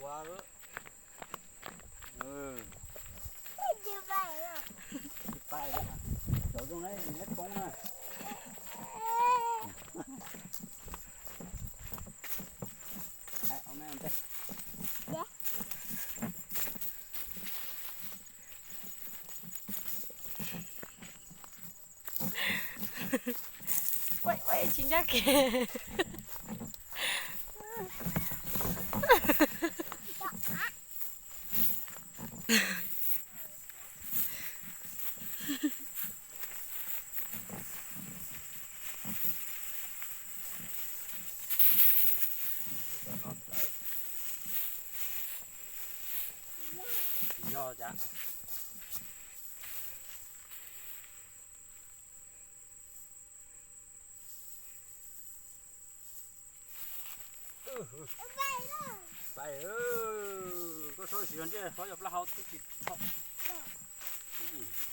Ua, tsis pais, cov zoo na, neb poob na. Ua, ua tsis ncaj kev. Yog cas? Pais, koj txhob siv zog ntiag, txhob yog plaub hau twb tsis txhob.